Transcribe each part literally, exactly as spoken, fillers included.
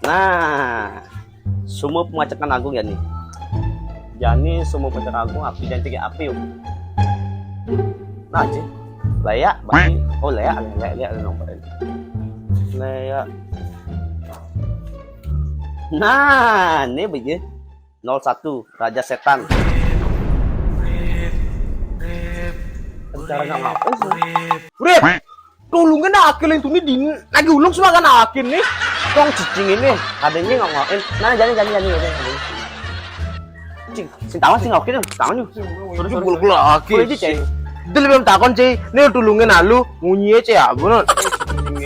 Nah, sumur pemacekan agung ya nih. Jani sumur pemacekan agung api jangan tiga api yuk. Nah, Ci. Layak, berarti. Oh, layak, layak, layak, layak nomor ini. Layak. Nah, ini begini. Nol satu, Raja Setan. Cara nggak mau. Rip, tulungin akil yang tuni din lagi ulung semua kan akil nih. Tong cicing ini, adanya nggak ngawain. Nah, jadi, jadi, jadi, jadi. Cing, sing tangan sing oke deh, tangan yuk. Terus bulu-bulu oke. Boleh aja, Cai. Dia lebih takon, Cai. Ini tulungin alu, munyi aja ya, bener.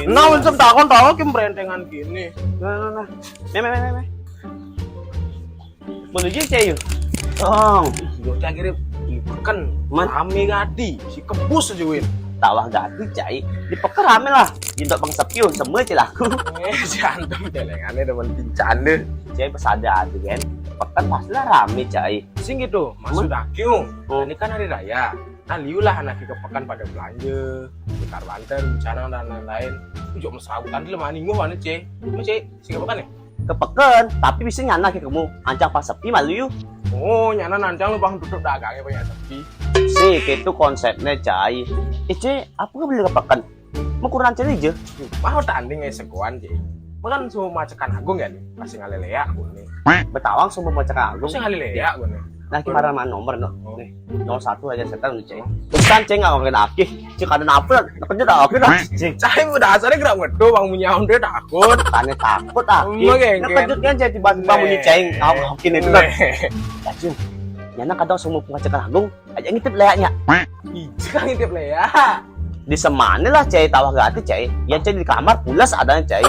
Nah, unsem takon, takon kim berentengan gini. Nah, nah, nah. Meh, meh, meh, meh, meh. Menuju, Cai, yuk. Oh, Yo, akhirnya di peken Man. Rame gati, si kebus aja win. Tawah gati, Cai. Di peken rame lah. Di tempat pang sepi, semua cilaku. Eh, si antem celengannya demen pincan deh. Cai pas ada aja kan. Peken pastilah rame, Cai. Sing gitu, maksud aku. Oh. Ini kan hari raya. Nah, liulah anak ke pekan pada belanja, tukar banter, rencana dan lain-lain. Ujuk mesrautan dulu mani nguh mana, Cai? Mau, Cai, sing apa kan ya? Ke peken, tapi bisa nyana ke kamu. Ancang pas sepi malu yuk. Oh, nyana nancang lu bang tutup dagangnya banyak sepi. Sih, itu konsepnya, Cai. Eh, Cai, apa nggak beli ke peken? Mau kurang Cai aja. Mau tanding ya sekoan, Cai. Makan semua macekan agung ya nih. Pasti ngaleleak gue nih. Betawang semua macekan agung. Pasti ngaleleak gue nih. Nah, gimana mana nomor no? Oh. Nih, nol satu aja setan lu, Cai. Bukan, Cai, nggak ngomongin aki. Cai, ada apa? Nak kerja tak oke dah, Cai. Cai udah dasarnya gerak wedo, bang punya onde takut. Tanya takut ah. Emang Ih, ya, nak kan? Kejutnya jadi bang bang bunyi Nih. Cai. Ngau ngaukin itu kan. Nih. Cacing. Nyana kadang semua pengecekan agung aja ngintip layaknya. Ih, Cai ngintip layak. Di semana lah, Cai, tawah gati, Cai. Ya, Cai, di kamar pulas adanya, Cai.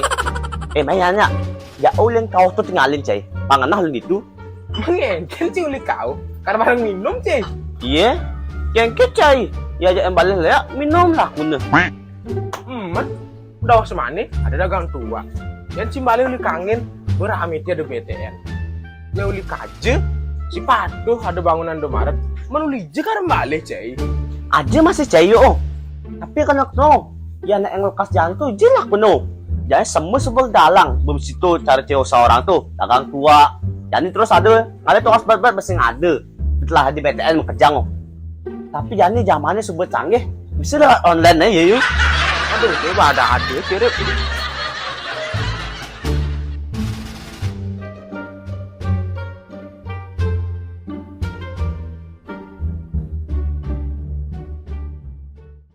Eh, mainnya. Ya, oh, yang kau tuh tinggalin, Cai. Pangenah lu gitu. Mengengken, Cai, uli kau. Karena bareng minum, Cai. Iya. Yang ke, Cai. Ya, aja yang balik layak minum lah guna. Hmm, udah semane ada dagang tua. Yang cimbali uli kangen, berami tiada B T N. Ya uli kaje, si patuh ada bangunan Indomaret. Menuli je karena balik, Cai. Aja masih, Cai, oh. Tapi kan aku no. Ya, anak yang lekas jantung je lah kuno. Jadi semua sebel dalang, belum situ cara cewek seorang tuh, dagang tua. Jadi terus ada, ada tuh berat-berat masih ada. Setelah di B T N mau kejang, oh. Tapi jadi zamannya sebut canggih, bisa lewat online aja yuk. Aduh, coba ada hati, Cai.